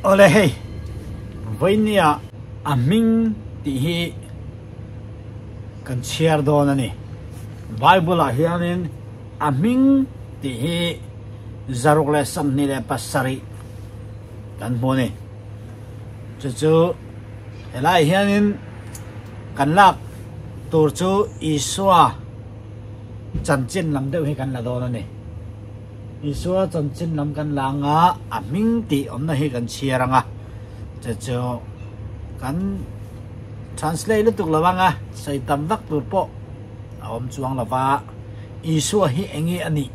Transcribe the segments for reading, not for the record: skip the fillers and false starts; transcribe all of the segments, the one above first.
Awle hei, vawinia a hming tih hi kan chhiar dawn a ni. Bible ah hianin a hming tih hi 127 kan hmu a ni. Chu chu helai hianin kan lak tur chu Isua chanchin lam deuh hi kan la dawn a ni. Isua chanchin lam kan la anga a hming tih awmna hi kan chhiar anga chu chu kan translate lutuk lo anga sawi tam vak tur pawh a awm chuang lo va. Isua hi eng nge a nih?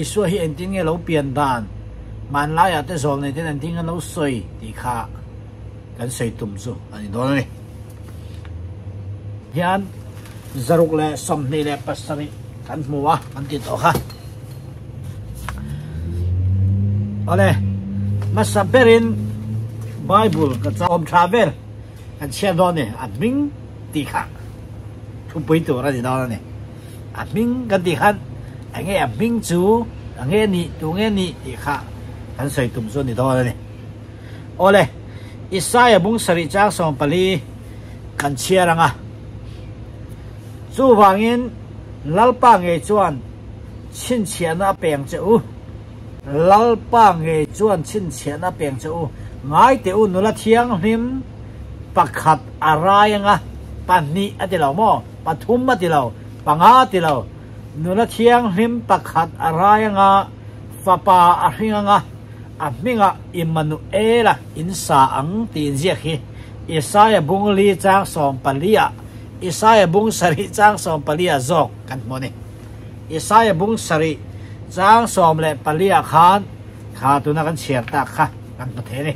Isua hi engtin nge lo pian dan? Hmanlaiah te zawlnei ten engtin nge lo sawi tih kha kan sawi tum chu a ni dawn a ni. Hian 127 kan hmu a kan ti tawh kha. Awle, hmasa berin Bible ka chawm tha vel kan chhiar dawn a ni, a hming tih kha thupui tur a ni dawn a ni. A hming kan tih khan enge a hming chu enge nih tu nge nih tih kha kan sawi tum chu a ni dawn a ni. Awle, Isaia bung sarih chang 14 kan chhiar ang a. Chuvangin Lalpa ngei chuan chhinchhiahna a peng che u. Lalpa ngei chuan chhinchhiahna a peng che u. Ngai teh u nula thianghlim pakhat a rai ang a, pahnih a ti lo maw? Pathum a ti lo, panga a ti lo. Nula thianghlim pakhat a rai ang a, fapa a hring ang a, a hmingah Immanuela in sa ang tih inziak hi Isaia bung li chang 14 ah, Isaia bung sarih chang 14 ah zawk kan hmu a ni. Isaia bung sarih chang 14 ah khan kha tuna kan chhiar tak kha kan hmu thei a ni.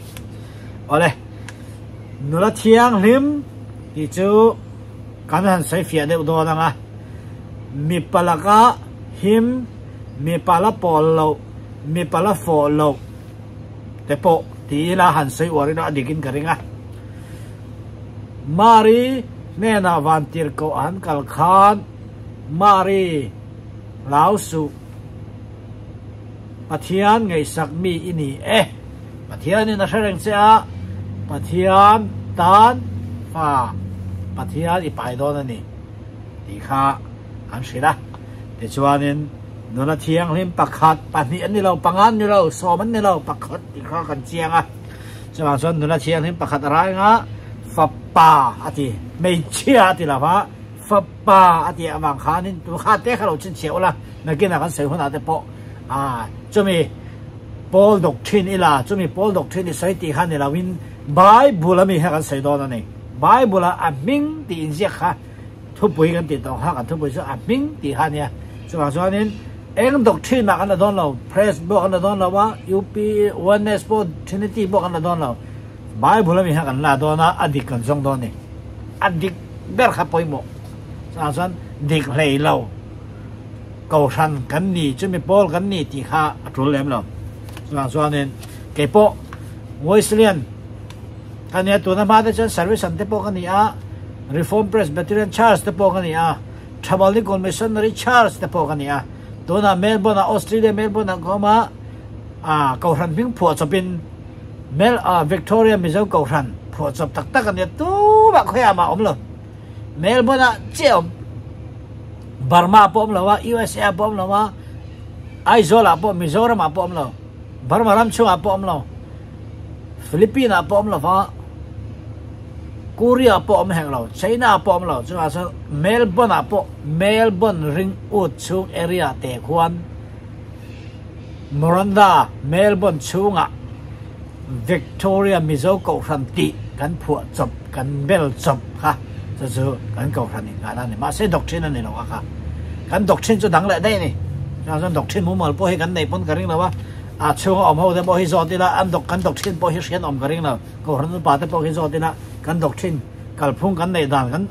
Awle, nula thianghlim tih chu kan han sawi fiah deuh dawn ang a, mipa laka him, mipa la pawl loh, mipa la fawh loh te pawh ti ila han sawi uar ila a dik in ka ring a. Mari hnenah vantirhkoh an kal khan Mari hlau suh, Pathian ngaihsak mi i ni e, Pathianin a hre reng che a, Pathian tan fa Pathian i pai dawn a ni tih kha an hrilh a. Tichuanin nula thianghlim pakhat, pahnih an ni lo, panga an ni lo, sawm an ni lo, pakhat tih kha kan chiang a. Chuvang chuan nula thianghlim pakhat a rai anga fapa a ti, hmeichhia a ti lo va, fapa a tih avang khanin tu kha te kha lo chhinchhiah ula, nakinah kan sawi hunah te pawh ah chumi pawl doctrine ila, chumi pawl doctrine i sawi tih kha ni loin Bible ami kha kan sawi dawn a ni. Bible ah a hming tih inziak kha Thupui kan tih tawh kha kan thupui chu a hming tih kha a nia. Chuvang chuanin eng doctrine mah kan la dawn lo, Press pawh kan la dawn lo a, UP, Oneness pawh, Trinity pawh kan la dawn lo. Bible ami kha kan la dawn a, a dik kan zawng dawn a ni. A dik ber kha pawimawh. Chuvang chuan dik hlei lo kohhran kan ni, chumi pawl kan ni tih kha a tul lem lo. Chuvang chuanin keipawh Wesleyan Ka nia tuna hma te chuan Service an te pawh ka ni a, Reformed Presbyterian Church te pawh ka ni a, Thabalnikul Missionary Church te pawh ka ni a. Tunah Melbourne ah Australia Melbourne ah ka awm a, ah Kohhran hming phuah chawpin Mel ah Victoria Mizo Kohhran phuah chawp tak tak a nia tumah khawiah mah a awm lo. Melbourne ah chiah a awm. Burma ah pawh a awm lo a, USA ah pawh a awm lo a, Aizawl ah pawh Mizoram ah pawh a awm lo, Burma ram chhungah pawh a awm lo. Philippine ah pawh awm lo va, Korea ah pawh awm hek lo, China ah pawh awm lo, chuvang chuan Melbourne ah pawh Melbourne ringut chhung area te khuan Muranda Melbourne chhungah Victoria Mizo Kohhran tih kan phuah chawp kan bel chawp kha chu chu kan Kohhran in nghahna a ni. Mahse doctrine a ni lo kha kha. Kan doctrine chu dang leh daih a ni. Chuvang chuan doctrine mumal pawh hi kan nei pawn ka ring lo a. A chhunga awm ho te pawh hi zawt ila, an dok kan doctrine pawh hi hriat awm ka ring lo. Kohhran upa te pawh hi zawt ila, kan doctrine kalphung kan neih dan, kan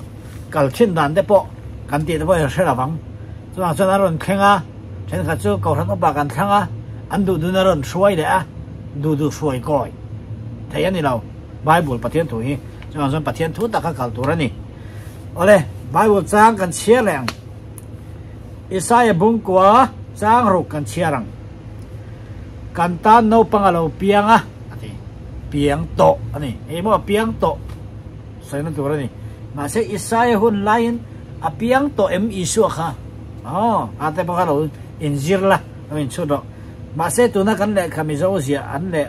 kal thin dan te pawh kan tih te pawh hi hre lo vang. Chuvang chuan a rawn thleng a, thenkhat chu kohhran upa kan thlang a, an duh duhna rawn hruai leh a, duh duh hruai kawi theih a ni lo. Bible Pathian thu hi chuvang chuan Pathian thu taka kal tur a ni. Awle, Bible chang kan chhiar leh ang. Isaia bungkua chang ruk kan chhiar ang. Kan tan naupang a lo piang a, a ti. piang tawh a ni. Hei maw a piang tawh sawina tur a ni. Mahse Isaia hun laiin a piang tawh em Isua kha? Aw, a te pawh kha lo inzir la, lo inchhut rawh. Mahse tuna kan lehkha Mizo ziah an leh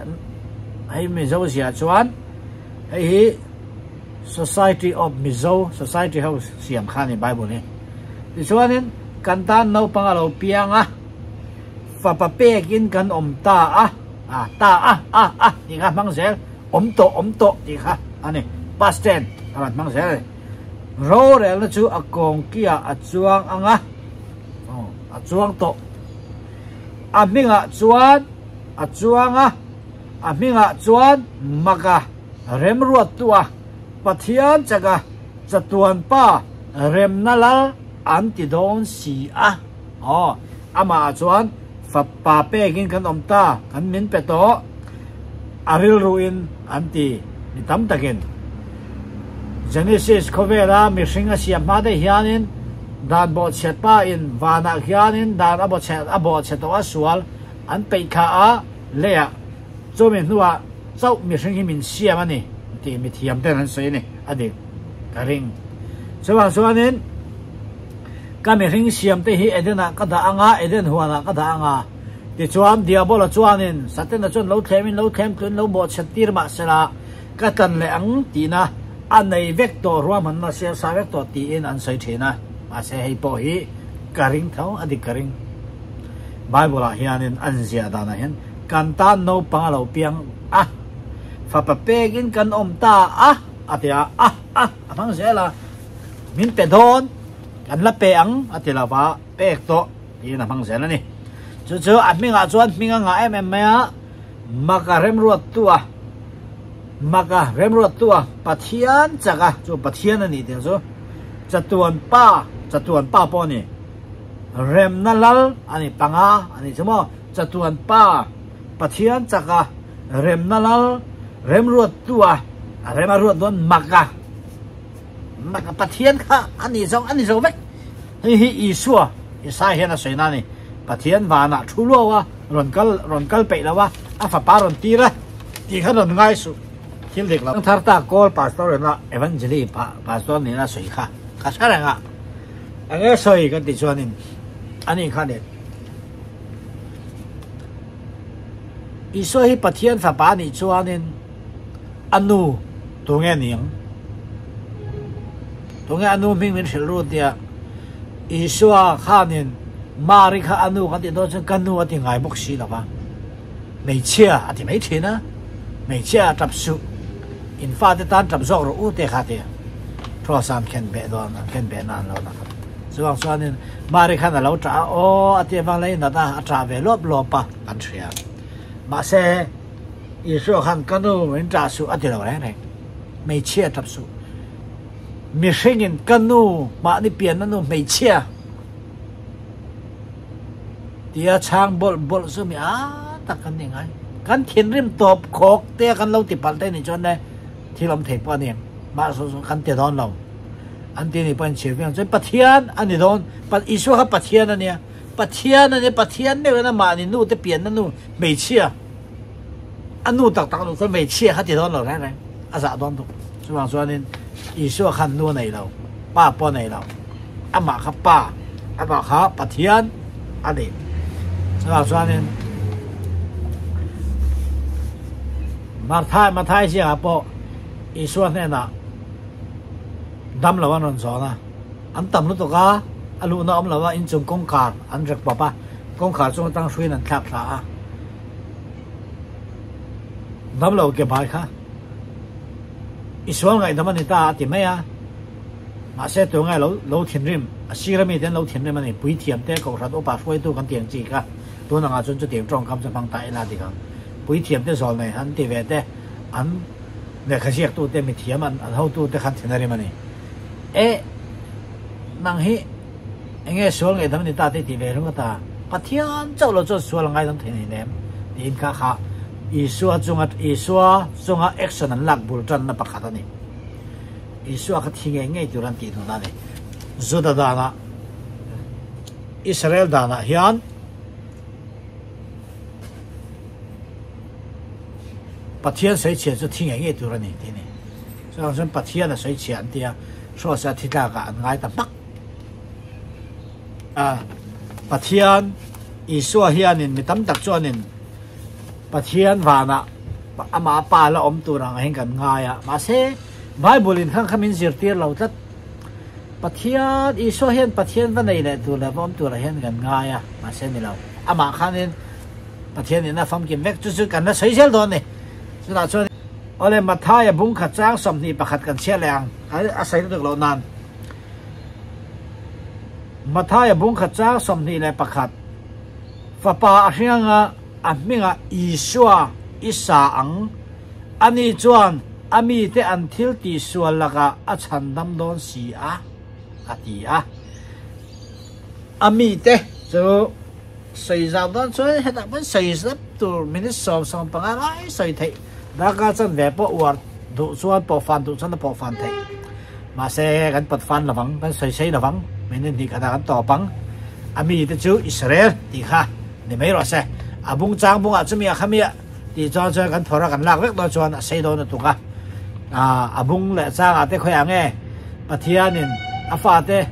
hei Mizo ziah chuan hei hi Society of Mizo Society ho siam kha a ni Bible hi. Tichuanin kan tan naupang a lo piang a, fapa pekin kan awm ta a, a ta a a a tih kha hmang zel, awm tawh awm tawh tih kha a ni, past tense a rawn hmang zel a ni. Rorelna chu a kawngkiah a chuang ang a, aw a chuang tawh. A hmingah chuan a chuang a, a hmingah chuan maka remruattu a, Pathian chaka chatuan pa remna lal an ti dawn si a. Aw, amah ah chuan fapa pekin kan awm ta, kan min pe tawh, a rilruin an ti mi tam takin. Genesis khawvela mihring a siam hma daih hianin dan bawhchhiat pa in vanah khianin dan a bawhchhe a bawhchhe tawh a sual an peih thla a leiah chumi hnuah chauh mihring hi min siam a ni tih mithiam ten an sawi a ni a dik ka ring. Chuvang chuanin ka mihring siam te hi Eden ah ka dah anga Eden huan ah ka dah anga tichuan Diabola chuanin Satana chuan lo thlem in lo thlem tluin lo bawhchhe tir mahsela Ka tlan leh ang tihna a nei vek tawh ruahmanna siam sa vek tawh tiin an sawi thin a, mahse hei pawh hi ka ring tho a dik ka ring. Bible ah hianin an ziah danah hian kan tan naupang a lo piang a, fapa pekin kan awm ta a a ti a, a a a hmang zel a, min pe dawn kan la pe ang a ti lo va, pek tawh tiin a hmang zel a ni. Chu chu a hmingah chuan hming a ngah em em mai a. Maka remruattu a, Maka remruattu a, Pathian chak a, chu Pathian a nih tih chu chatuan pa, chatuan pa pawh a ni, remna lal a ni, panga a ni chu maw, chatuan pa, Pathian chak a, remna lal, remruattu a, a rem a ruat dawn Maka, Maka Pathian kha a ni zawng a ni zo vek. Hei hi Isua, Isai hian a sawi na a ni. Pathian vanah thu luau a, rawn kal rawn kal peih lo a, a fapa rawn tir a tih kha rawn ngai suh. Thil dik lo. Thar ta kawl pastor ina Evangeli pastor nihna sawi kha ka hre reng a. Enge sawi kan tih chuanin ani kha nen Isua hi Pathian fapa nih chuanin a nu tunge niang? Tunge a nu hming min hrilh ru tia Isua khanin Mari kha a nu kan tih dawn chuan ka nu a ti ngai bawk si lo va, hmeichhia a ti mai thin a, hmeichhia a tap suh, in fate tan tap zawk rawh u te kha ti Cross-a an khen beh dawn, an khen beh na an lo na kha. Chuvang chuanin Mari khan a lo tah a, aw a ti avang lei nat a, a tah ve lawp lawp a kan hria. Mahse Isua khan ka nu min tah suh a ti lo reng reng, hmeichhia tap suh. Mihringin ka nu mahni pianna nu hmeichhia tia chhang bawlh bawlh chu mi a tak kan ni ngai. Kan thinrim tawp khawk te a kan lo ti palh te nih chuan le thil awm thei pawh a ni ang. Mahse chu kan ti dawn lo. An ti nih pawh in chhir viau ang. Chuan Pathian a ni dawn. Isua kha Pathian a nia. Pathian a nia. Pathian meuhin a mahni nu te pianna nu hmeichhia A nu tak tak loh chuan hmeichhia kha ti dawn lo reng reng, a zah dawn tuk. Chuvang chuanin Isua khan nu a nei lo, pa pawh a nei lo. Amah kha pa, amah kha Pathian a ni. Chuvang chuanin Martha, Mathai ziakah pawh Isua hnenah dam lo an rawn zawn a, an tam lutuk a, a luhna awm lo a, inchung kawngkhar an rek pawp a, kawngkhar chung atang hruiin an thlak thla a. Damlo ke bai kha i sual ngaihdam a ni ta a ti mai a, mahse tungai lo lo thinrim a sir ami te an lo thinrim a ni, puithiam te kohhran upa hruaitu kan tiang chi kha tun angah chuan chutiang tawngkam chu hmang ta ila dik ang, puithiam te zawl nei an ti ve te an lehkha ziaktu te mithiam an an hotu te khan thin a rim a ni. E nang hi Enge sual ngaihdam ni ta te tih ve ringawt a, Pathian chauh lo chuan sual a ngaidam thei nei nem tiin kha kha Isua chunga Isua chunga action an lak bul tanna pakhat a ni. Isua kha thi ngei ngei tur an tih duhna a ni. Juda danah Israel danah hian. Pathian sawichhia chu thi ngei ngei tur a ni tih a ni. Chuvang chuan Pathian a sawichhia an ti a, hrawsa thi tlakah an ngai ta hmak. A, Pathian Isua hianin mi tam tak chuanin Pathian vanah amah a pa la awm tur ang hian kan ngai a, mahse Bible in khan kha min zirtir lo tlat. Pathian Isua hian Pathian va nei leh tur leh va awm turah hian kan ngai a, mahse ni lo. Amah khanin Pathian in a famkim vek chu chu kan la sawi zel dawn a ni. Chutah chuan Awle Mathaia bung khat chang 21 kan chhiat leh ang, a sawi lutuk loh nan. Mathaia bung khat chang 21 Fapa a hrianga a hmingah Isua i sa ang, ani chuan a mite an thil tihsual lakah a chhandam dawn si a, a ti a. A mite chu sawi zau dawn chuan hetah pawn sawi zap tur minute 10 15 lai sawi theih darkar chanve pawh uar duh chuan pawhfan duh chuan a pawhfan theih. Mahse kan pawtfan lovang, kan sawi sei lovang, minute hnih khatah kan tawp ang. A mite chu Israel tih kha ni mai rawh se. A bung chang bungah chumi a khami tih chuan chuan kan phawrh a kan lak vek dawn chuan a sei dawn lutuk a. A bung leh changah te khawiah nge Pathianin a fate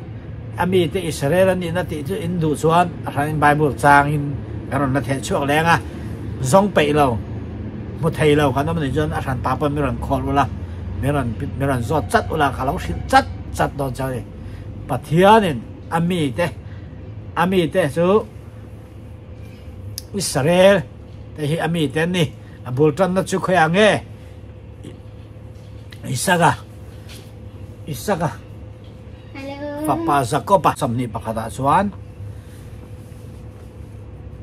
a mite Israel an nihna tih chu in duh chuan a hranin Bible changin kan rawn la theh chhuak leng a. Zawng peih lo, hmu thei lo kan awm anih chuan a hran pa pawn mi rawn call ula, mi rawn mi rawn zawt chat ula ka lo hrilh chat chat dawn chuan a ni. Pathianin a mite a mite chu Israel te hi a mite an ni. A bul tanna chu khawiah nge? Isaka Isaka fapa Jakoba 21 ah chuan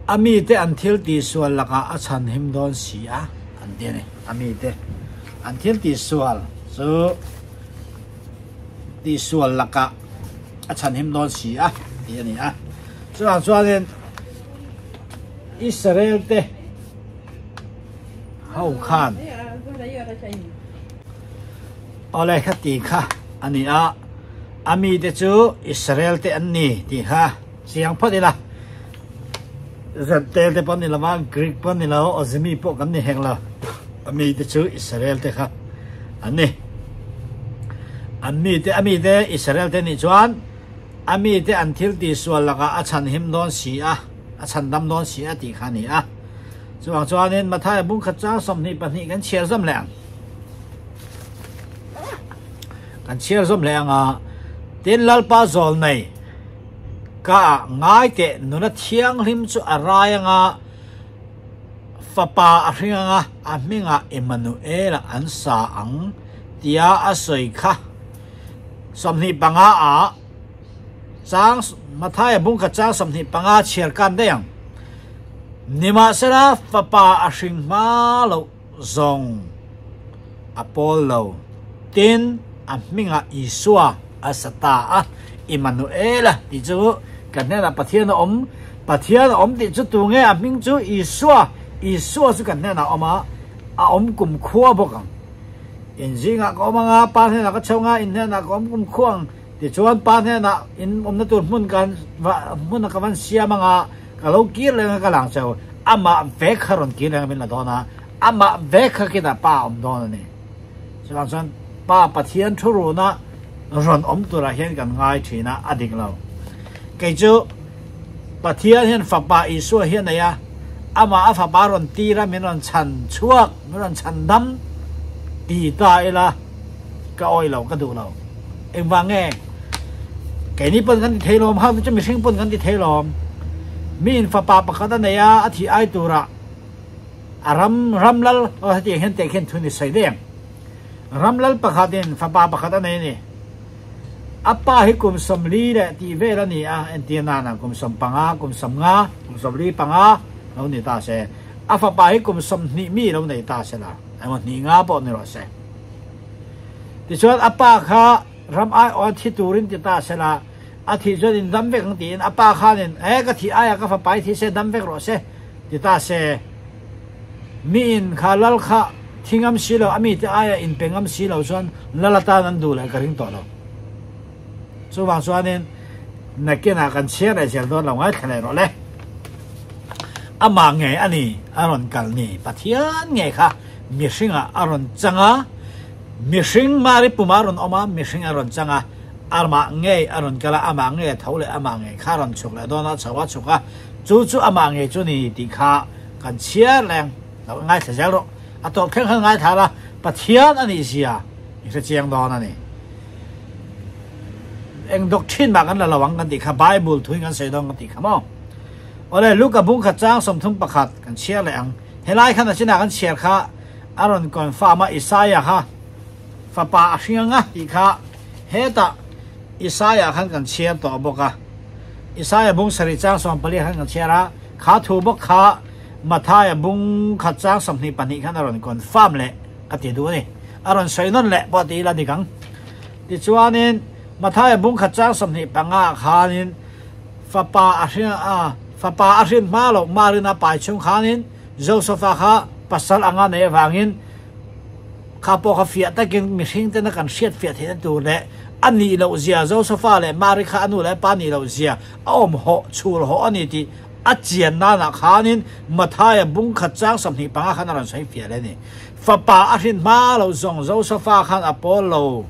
a mite an thil tihsual lakah a chhanhim dawn si a an ti a ni. A mite an thil tihsual chu tihsual lakah a chhanhim dawn si a tih a ni a. Chuvang chuanin Israel te ho khan awle kha ti kha a ni a, a mite chu Israel te an ni tih kha chiang phawt ila. Zentel te pawh an ni lo va, Greek pawh an ni lo, Awzemi pawh kan ni hek lo. A mite chu Israel te kha an ni. An mite a mite Israel te nih chuan a mite an thil tihsual lakah a chhanhim dawn si a, a chhandam dawn si a tih kha a ni a. Chuvang chuanin Mathaia bung khat chang 22 kan chhiar zawm leh ang. Kan chhiar zawm leh ang a, tin Lalpa zawl nei ka ah ngai teh nuna thianghlim chu a rai ang a, fapa a hring ang a, a hmingah Emmanuel-a an sa ang tia a sawi kha. 25 ah Chang Mathaia bung khat chang 25 chhiar kan daih ang. Nimahsela fapa a hring hma loh zawng a pawl lo. Tin, a hmingah Isua a sa ta a, Immanuela tih chu kan hnenah Pathian a awm. Pathian a awm tih chu tu nge a hming chu Isua. Isua chu kan hnenah a awm a, a awm kumkhua bawk ang. In zingah ka awm ang a, Pa hnenah ka chho ang a, in hnenah ka awm kumkhua ang. Tichuan Pa hnenah in awmna tur hmun kan hmun a ka van siam ang a, ka lo kir leng a ka lang cheu, amah vek kha rawn kir leng a min la dawn a, amah vek kha kinah Pa a awm dawn a ni. Chuvang chuan Pa Pathian thu runa rawn awm turah hian kan ngai thin a, a dik lo. Kei chu Pathian hian Fapa Isua hi a nei a, amah a Fapa rawn tir a min rawn chhan chhuak, min rawn chhan dam ti ta ila, Ka awih lo, ka duh lo. Engvang nge? Keini pawn kan ti thei lawm, hau chu mihring pawn kan ti thei lawm. Mi in fapa pakhat a nei a, a thih ai turah a ram ram lal aw hetiang hian teh khian thu ni sawi daih ang. Ram lal pakhat in fapa pakhat a nei a ni. A pa hi kum 40 leh tih vel a ni a, entir nana kum 15, kum 50, kum 45 lo ni ta se. A fapa hi kum 20 mi lo nei ta se la, emaw hnih nga pawh ni rawh se. Tichuan a pa kha ram aiawh a thi turin ti ta sela, a thih chuan in dam vek ang tiin a pa khanin, E ka thih aiah ka fapa i thi se dam vek rawh se ti ta se. Miin kha lal kha thi ngam si lo, a mite aiah in pe ngam si lo chuan lal atan an duh leh ka ring tawh lo. Chuvang chuanin nakinah kan chhiar leh zel dawn lo ngaithla leh rawh le. Amah nge a ni a rawn kal ni, Pathian nge kha. mihringah a rawn chang a, mihring Mari pumah a rawn awm a, mihring a rawn chang a, amah ngei a rawn kal a, amah ngei a tho leh amah ngei kha a rawn chhuk leh dawn a, chho a chhuk a, chu chu amah ngei chu ni tih kha kan chhiar leng lo ngaithla zel rawh. A tawp thleng khan ngaithla la, Pathian a nih zia i hre chiang dawn a ni. Eng dawk thin mah kan la lo ang kan tih kha Bible thuin kan sawi dawn kan tih kha maw. Awle Luka bung khat chang 31 kan chhiar leh ang. Helai khan a chinah kan chhiar kha a rawn confirm a Isaiah kha fapa a hring anga tih kha hetah Isaiah khan kan chhiar tawh bawk a. Isaiah bung sarih chang 14 khan kan chhiar a, kha thu bawk kha Mathaia bung khat chang 22 khan a rawn confirm leh ka ti duh a ni. A rawn sawi nawn leh pawh ti ila dik ang. Tichuanin Mathaia bung khat chang 25 khanin fapa a hring a, fapa a hrin hma loh Marina pai chhung khanin Josefa kha pasal anga nei avangin kha pawh kha fiah takin mihring tena kan hriat fiah theihna tur leh a nih loh zia Josefa leh Mari kha a nu leh a pa nih loh zia a awm hawh chhul hawh a ni tih a chian nanah khanin Mathaia bung khat chang 25 khan a rawn sawi fiah leh a ni. Fapa a hrin hma loh zawng Josefa khan a pawl lo.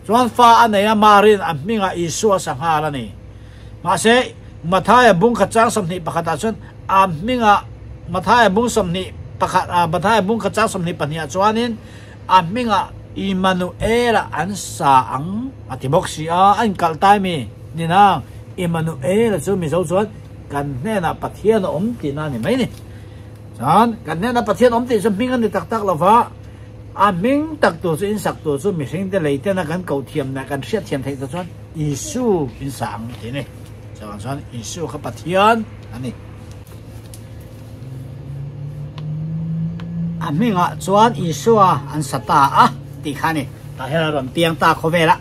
Chuan fa a nei a, Marin a hmingah Isua sa nghal a ni. Mahse, Mathaia bung khat chang 21 ah chuan a hmingah Mathaia bung 21 ah Mathaia bung khat chang 22 ah chuanin a hmingah Immanuela an sa ang a ti bawk si a, a inkalh tai mi ni nang Immanuela chu Mizo chuan kan hnenah Pathian a awm tihna a ni mai ni. Chuan kan hnenah Pathian awm tih chu hming a ni tak tak lova, a hming tak tur chu insak tur chu mihring te lei tena kan koh thiam leh kan hriat thiam theih te chuan Isu insa ang tih a ni. Chuvang chuan Isu kha Pathian a ni. A hmingah chuan Isua an sa ta a tih kha a ni. Tah hian a rawn piang ta khawvel a,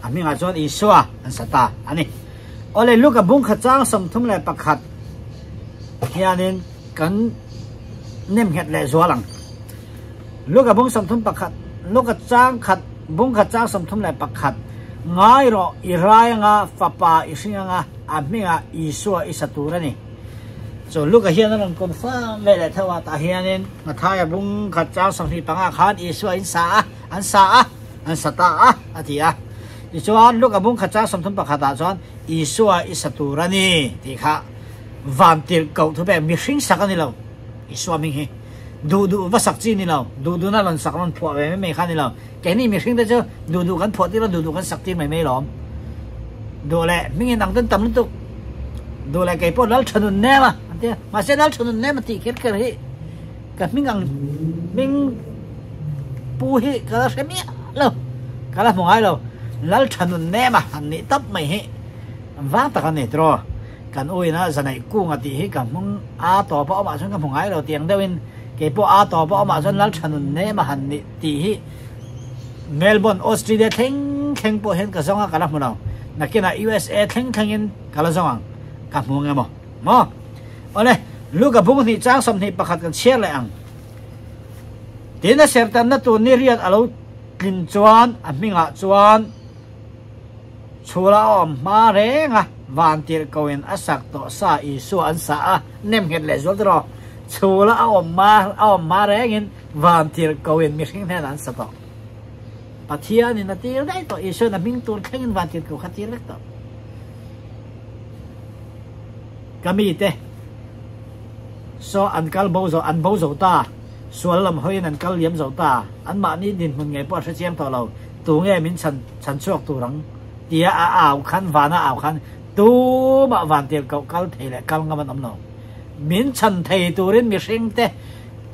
a hmingah chuan Isua an sa ta a ni. Awle Luka bung khat chang 31 hianin kan nem nghet leh zual ang. Luka bung 31, Luka chang khat, bung khat chang 31, Ngai rawh, i rai anga, fapa i hring anga, a hmingah Isua i sa tur a ni. Chu Luka hian a rawn confirm ve leh theuh a, tah hianin Mathaia bung khat chang 25 khan Isua in sa a, an sa a, an sa ta a, a ti a. Tichuan Luka bung khat chang 31 ah chuan Isua i sa tur a ni tih kha van tirh koh thu pek mihring sak a ni lo, Isua hming hi. Duh duh va sak chi ni lo, duh duhna rawn sak rawn phuah ve mai mai kha ni lo. Keini mihring te chu duh duh kan phuah tir a, duh duh kan sak tir mai mai lawm. Duh leh hming in ang ten tam lutuk. Duh leh kei pawh Lalthanun nem a, an tia. Mahse Lalthanun nem a tih kher kher hi ka hming ang hming pu hi ka la hre miah lo, ka la hmu ngai lo. Lalthanun nem a han nih tawp mai hi vang tak a ni tiraw. Kan uina zanaih kunga tih hi ka hmung a tawp a awmah chuan ka hmu ngai lo tiang deuhin keipawh a tawp a awmah chuan Lalthanun nem a han nih tih hi Melbourne Australia thleng thleng pawh hian ka zawng a ka la hmu lo. Nakinah USA thleng thlengin ka la zawng ang ka hmu nge maw maw. Awle Luka bung hnih chang 21 kan chhiar leh ang. Tin a sertanna tur ni riat a lo tlin chuan a hmingah chuan Chhula a awm hma reng a, van tirh koin a sak tawh sa Isua an sa a, nem nghet leh zual tawh. Chhula a awm hma a awm hma rengin van tirh koin mihring hnenah an sa tawh. Pathianin a tir daih tawh, Isuain a hming tur thlengin van tirh ko kha tir vek tawh. Ka mite saw an kal bo zo an bo zo ta, sual lam hawiin an kal liam zo ta, anmahni dinhmun ngei pawh a hrechiang tawh lo. Tunge min chhan chhan chhuak tur ang? tia a au khan van a au khan tumah van tir koh kal thei leh kal ngam an awm lo. Min chhan thei turin mihring te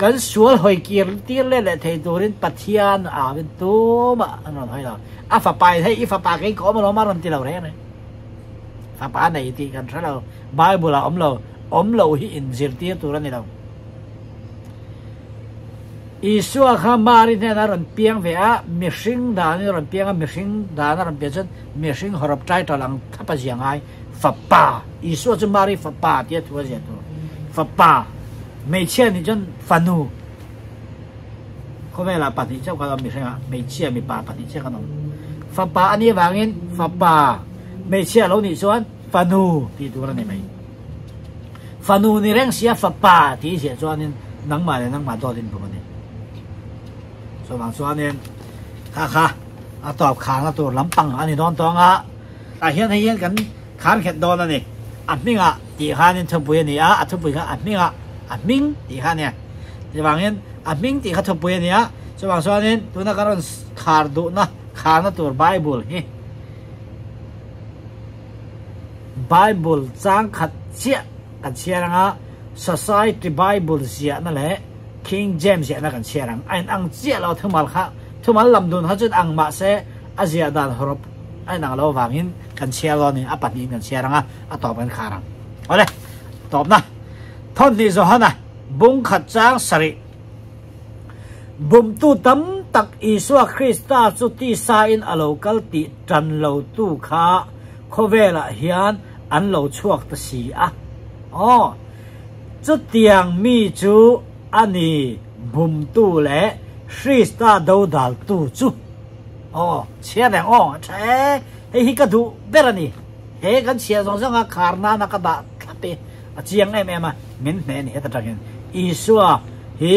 kan sual hawi kir tir let leh thei turin Pathian a au in tumah an rawn hawi lo. A fapa in hei i fapa kei ka awm alawm a rawn ti lo reng reng. Fapa nei tih kan hre lo. Bible ah awm lo. Awm lo hi inzirtir tur a ni lo. Isua kha Mari hnenah a rawn piang ve a, mihring danin a rawn piang a, mihring dan a rawn pian chuan mihring hawrawp title ang thap a zia ngai, Fapa. Isua chu Mari fapa tia thu a zia tur. Fapa. Hmeichhia nih chuan fanu. Khawvelah pahnih chauh kan awm mihringah, hmeichhia mipa pahnih chiah kan awm. Fapa a nih avangin fapa, hmeichhia lo nih chuan fanu tih tur a ni mai. Fanu ni reng sia fapa tih ziah chuanin nangmah leh nangmah dawt in bum a ni. Chuvang chuanin kha kha a tawp kharna tur lampang a ni dawn tawng a, tah hian hei hian kan khar nghet dawn a ni. A hmingah tih khanin thupui a ni a, a thupui kha a hmingah a hming tih kha a nia. Chuvangin a hming tih kha thupui a ni a, chuvang chuanin tuna ka rawn khar duhna kharna tur Bible hi Bible chang khat chiah kan chhiar ang a, Society Bible ziahna leh King James ziahna kan chhiar ang. A inang chiah lo thumal kha, thumal lam dun kha chuan ang mahse a ziah dan hawrawp a inang lo avangin kan chhiar dawn a ni, a pahnihin kan chhiar ang a, a tawp kan khar ang. Awle, tawpna Thawnhnih Johana bung khat chang sarih. Bumtu tam tak Isua Krista chu tisain a lo kal tih tan lotu kha khawvelah hian an lo chhuak ta si a. Aw, chutiang mi chu a ni bumtu leh Krista dodaltu chu. Aw, chhiar reng aw, a tha e, hei hi ka duh ber a ni. He kan chhiar zawng zawng a khar nana ka dah thlap i a chiang em em a, min hneh a ni heta tangin Isua hi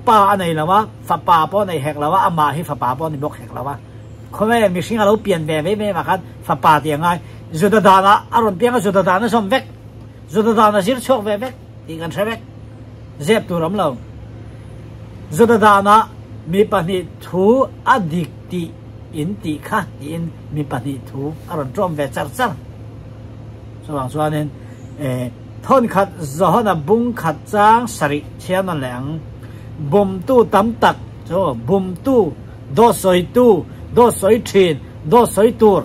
pa a nei lo a, fapa pawh a nei hek lo a, amah hi fapa pawh a ni bawk hek lo a. Khawvel mihring a lo pian ve ve mai mah khan fapa tih a ngai. Juda danah a rawn piang a, Juda dan a zawm vek. Juda dan a zir chhuak ve vek tih kan hre vek. Zep tur awm lo. Juda danah mi pahnih thu a dik tih in tih kha tiin mi pahnih thu a rawn ṭawm ve char char. Chuvang chuanin thawnkhat Johana bung khat chang sarih chhiar nawn leh ang. Bumtu tam tak chu bumtu. Dawt sawitu, dawt sawi thin, dawt sawi tur.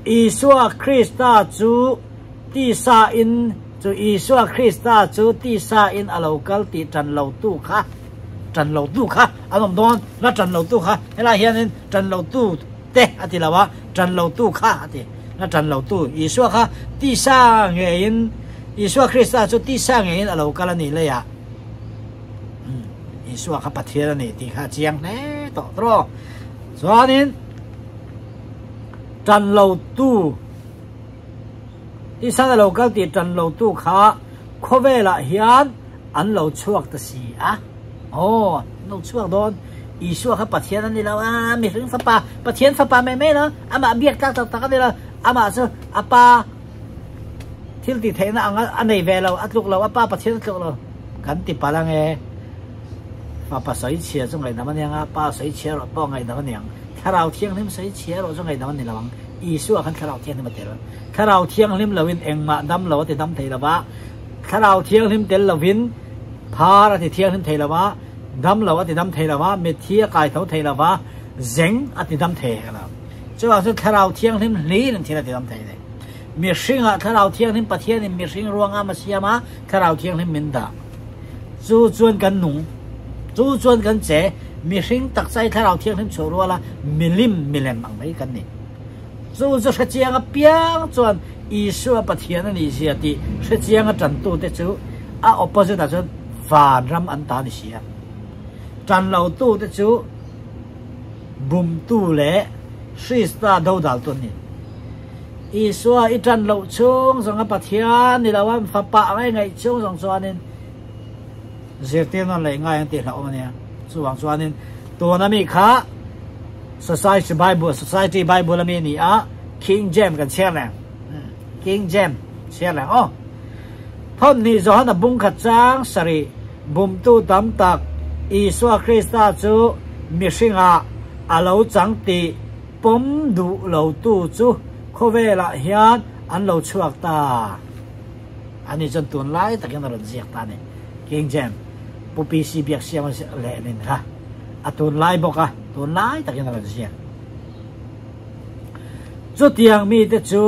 Isua Krista chu tisa in chu Isua Krista chu tisa in a lo kal tih tan lo tu kha, tan lo tu kha an awm dawn, la tan lo tu kha, helai hianin tan lo tu te a ti lo a, tan lo tu kha a ti, la tan lo tu Isua kha tisa ngeiin, Isua Krista chu tisa ngeiin a lo kal a nih leiah. Isua kha Pathian a ni tih kha a chiang hle tawh tawh. Chuanin tan lo tu Isana lo kal tih tan lo tu kha khawvelah hian an lo chhuak ta si a. Aw, an lo chhuak dawn. Isua kha Pathian a ni lo a, mihring fapa, Pathian fapa mai mai lo, amah biak tlak tak tak a ni lo, amah chu a pa Thil tih theihna ang a nei ve lo, a tluk lo, a pa Pathian a tluk lo. Kan ti palh ange. Fapa sawi chhia chu ngaihdam a ni ang a, pa sawi chhia erawh pawh ngaihdam a ni ang. Thlarau Thianghlim sawi chhia erawh chu ngaihdam a ni lo ang. Isua khan Thlarau Thianghlim a tel. Thlarau Thianghlim loin engmah dam lo a ti dam thei lo va, Thlarau Thianghlim tel lovin phar a ti thianghlim thei lo va, dam lo a ti dam thei lo va, mitthi a kai tho thei lo va, zeng a ti dam thei hek lo. Chuvang chuan Thlarau Thianghlim hliin an thil a ti dam thei a ni. Mihringah Thlarau Thianghlim Pathianin mihring ruangam a siam a, Thlarau Thianghlim min dah. Chu chuan kan nung, chu chuan kan che, mihring taksa hi Thlarau Thianghlim chhuah ruala milim milem ang mai kan ni. Chu chu hrechiang apiang chuan Isua Pathian a nih zia tih hrechianga tantute chu a opposite ah chuan vanram an ta ni si a. Tan lotute chu bumtu leh Krista dodaltu an ni. Isua i ṭan loh chhung zawnga Pathian ni lo a, Fapa ang a i ngaih chhung zawng chuanin zirtir nawn leh ngai ang tih hlauhawm a nia. Chuvang chuanin tuna mi kha Society Bible, Society Bible a mi a ni a, King James kan chhiar reng. King James chhiar reng aw. Thawmhnih Johana bung khat chang sarih bumtu tam tak Isua Krista chu mihringah a lo chang tih Pawm duh lo tu chu khawvelah hian an lo chhuak ta a ni chuan tunlai takin a rawn ziak ta a ni. King James, Pu PC Biaksiama lehlin kha a tunlai bawk a, tunlai takin a rawn ziak. Chutiang mite chu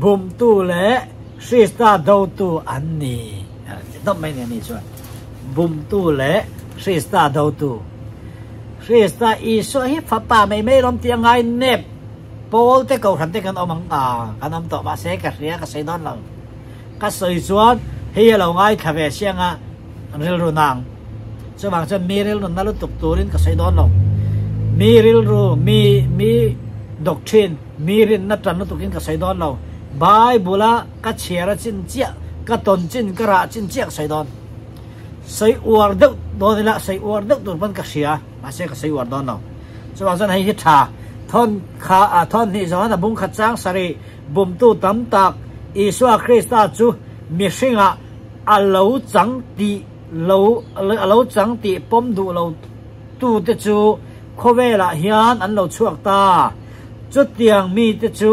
bumtu leh Krista dotu an ni. Dawp mai ni a ni chuan bumtu leh Krista dotu. Krista Isua hi fapa mai mai lawm tih a ngai nep. Paul te kohhran te kan awm ang a, kan awm tawh mahse ka hria ka sawi dawn lo. Ka sawi chuan hei a lo ngaithla ve siang a, rilru nang. Chuvang chuan mi rilru na lutuk turin ka sawi dawn lo. Mi rilru, mi mi doctrine, mi rinna tan lutukin ka sawi dawn lo. Bible a ka chhiar a chin chiah, ka tawn chin, ka rah chin chiah ka sawi dawn. Sawi uar deuh dawn ila, sawi uar deuh tur pawn ka hria, mahse ka sawi uar dawn lo. Chuvang chuan hei hi tha thawn kha a thawn hnih zawhan a bung khat chang sarih bumtu tam tak Isua Krista chu mihringah a lo chang tih lo a lo chang tih pawm duh lo tute chu khawvelah hian an lo chhuak ta. Chutiang mite chu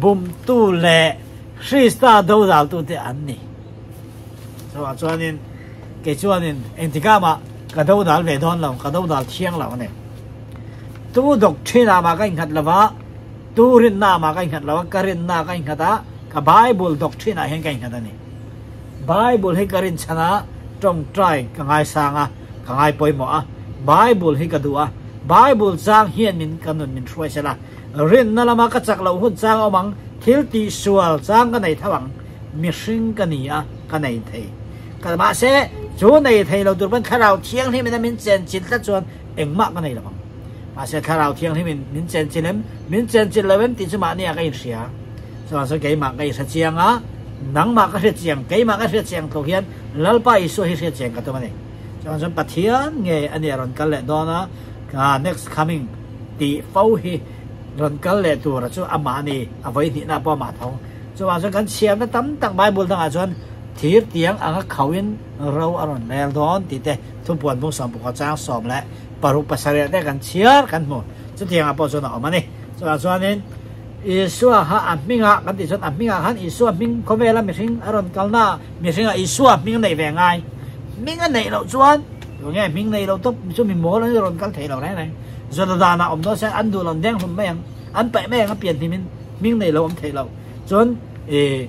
bumtu leh Krista dodaltute an ni. Chuvang chuanin kei chuanin engtikah mah ka dodal ve dawn lo, ka dodal thiang lo a ni. Tu doctrine ah mah ka innghat lo va, tu rinna ah mah ka innghat lo a, ka rinna ka innghat a, ka Bible doctrine ah hian ka innghat a ni. Bible hi ka rinchhan a, tawngtai ka ngaisang a, ka ngai pawimawh a, Bible hi ka duh a, Bible chang hian min ka nun min hruai sela, rinna lama ka chak loh hun chang a awm ang, thil tihsual chang ka nei tho ang. Mihring ka ni a, ka nei thei. Ka mahse, chu nei thei lo tur pawn Thlarau Thianghlim in a min chenchilh tlat chuan engmah ka nei lo ang. Mahse, Thlarau Thianghlim in min chenchilh em, min chenchilh lo em tih chu mahni ah ka inhria. Chuvang chuan keimah ka inhre chiang a, nangmah ka hre chiang, keimah ka hre chiang tluk hian Lalpa Isua hi hriat chiang ka tum a ni. Chuvang chuan Pathian nge a nih a rawn kal leh dawn a, next coming tih fo hi rawn kal leh tura chu amah a ni, a vawi hnihna pawh amah tho. Chuvang chuan kan chhiarna tam tak Bible dangah chuan thir tiang anga khauhin ro a rawn rel dawn tih te thupuan bung sawmpakua chang 16 pasarih te kan chhiar kan hmu. Chutiangah pawh chuan a awm a ni. Chuvang chuanin Isua kha a hmingah kan tih chuan a hmingah khan Isua hming khawvela mihring a rawn kalna ah mihringah Isua hming a neih ve ngai. Hming a neih loh chuan tunge hming nei lo tawp chu mi mawl an rawn kal thei lo reng reng. Zawldanah awm dawn se an duh lo an deng hlum mai ang, an paih mai ang a pian hnimin. Hming nei lo awm theih loh chuan ih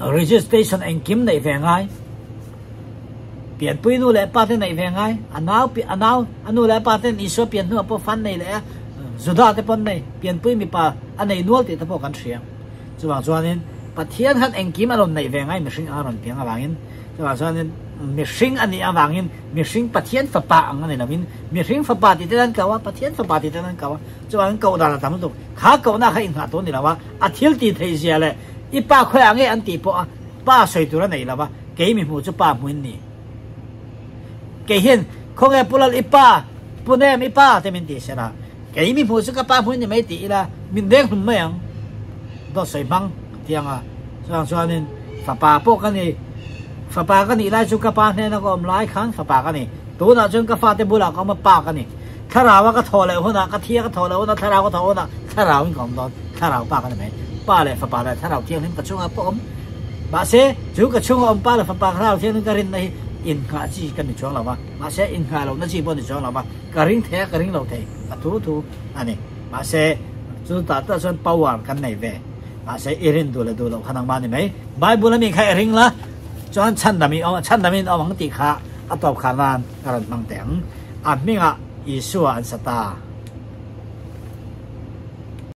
registration engkim neih ve ngai pianpui nu leh pa te neih ve ngai a nau a nau a nu leh pa ten Isua pian hnuah pawh fan nei leh a Juda te pawn nei pianpui mipa a nei nual tih te pawh kan hria chuvang chuanin Pathian khan engkim a rawn neih ve ngai mihring a rawn piang avangin chuvang chuanin mihring a nih avangin mihring Pathian fapa ang a ni lovin mihring fapa tih te an ko a Pathian fapa tih te an ko a. Chuan koh dan a tam lutuk. Kha kohna kha inghah tur a ni lo a, a thil tih theih zia leh i pa khawiah nge an tih pawh a pa sawi tur a nei lo a, kei mi hmuh chu pa hmuin ni. Kei hian khawnge Pu Lal i pa, Pu Nem i pa te min tih sel a, kei mi hmuh chu ka pa hmuin ni mai tih ila min deng hlum mai ang. Dawt sawi hmang tiang a, chuvang chuanin fapa pawh ka ni, fapa ka nih lai chu ka pa hnena ka awm lai khan fapa ka ni, tunah chuan ka fate bulah ka awm a pa ka ni. Thlarau a ka thawh leh hunah, ka thi a ka thawh leh hunah, thlarau ka thawh hunah, thlarau in ka awm dawn, thlarau pa ka ni mai. Pa leh fapa leh thlarau thianghlim ka chungah pawh awm. Mahse, chu ka chhunga awm pa leh fapa thlarau thianghlim ka rinna hi innghah chi ka ni chuang lo va, mahse innghah lohna chi pawh ni chuang lo va, ka ring thei a, ka ring lo thei, ka thu thu a ni. Mahse, chu tah tah chuan power kan nei ve. Mahse, i rin duh leh duh loh kha nangmah a ni mai. Bible ami kha i ring la, chuan chhandam i awm, chhandam in awm ang tih kha a tawp khar nan ka rawn hmang teh ang. A hmingah Isua an sa ta.